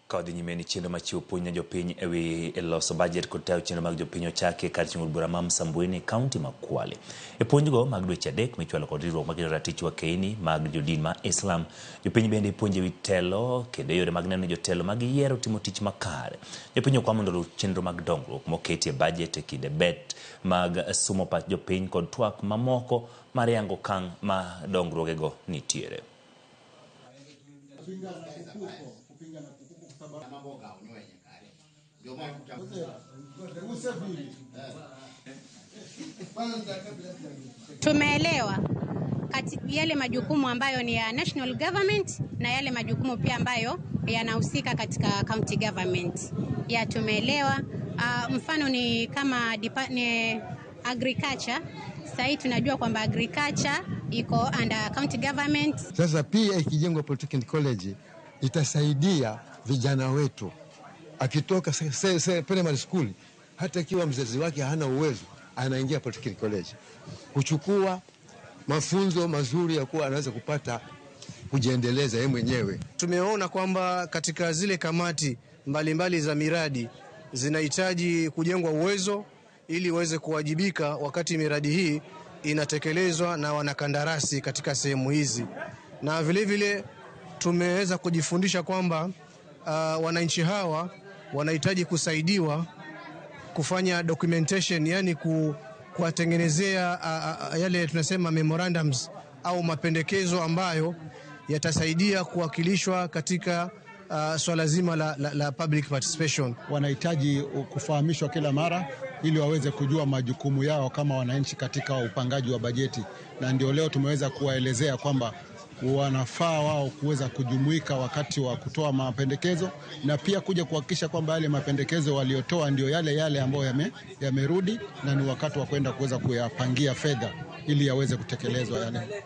Ka wadhi nyime ni chenro machiwo puonj ne jopiny ewi loso bajet kod tayo chenro mag jopiny ochaki kar chung' od bura ma Msambweni, kaunti ma Kwale. E puonjgo mag dweche 3 michwalo kod riwruok maketo ratich wakeini mag jodin ma Islam, jopiny bende ipuonjo ewi telo kendo yore mag neno ni jotelo ma giyiero timo tich makare. Jopiny okwa mondo oluw chenro mag dongruok moketi e bajet e kinde bet mag sumo pach jopiny kod twak mamoko mar yango okang' ma dongruogego nitiere. Tumeelewa yale majukumu ambayo ni ya national government na yale majukumu pia ambayo yanahusika katika county government. Ya tumeelewa. Mfano ni kama ni agriculture. Sasa hii tunajua kwamba agriculture iko under county government. Sasa pia ikijengwa Polytechnic College itasaidia vijana wetu, akitoka primary school, hata ikiwa mzazi wake hana uwezo, anaingia Polytechnic College kuchukua mafunzo mazuri ya kuwa anaweza kupata kujiendeleza yeye mwenyewe. Tumeona kwamba katika zile kamati mbalimbali za miradi zinahitaji kujengwa uwezo ili waweze kuwajibika wakati miradi hii inatekelezwa na wanakandarasi katika sehemu hizi, na vile vile tumeweza kujifundisha kwamba wananchi hawa wanahitaji kusaidiwa kufanya documentation, yani kuwatengenezea yale tunasema memorandums au mapendekezo ambayo yatasaidia kuwakilishwa katika swala zima la public participation. Wanahitaji kufahamishwa kila mara ili waweze kujua majukumu yao kama wananchi katika upangaji wa bajeti, na ndio leo tumeweza kuwaelezea kwamba wanafaa wao kuweza kujumuika wakati wa kutoa mapendekezo na pia kuja kuhakikisha kwamba yale mapendekezo waliotoa ndio yale yale ambayo yamerudi na ni wakati wa kwenda kuweza kuyapangia fedha ili yaweze kutekelezwa yale.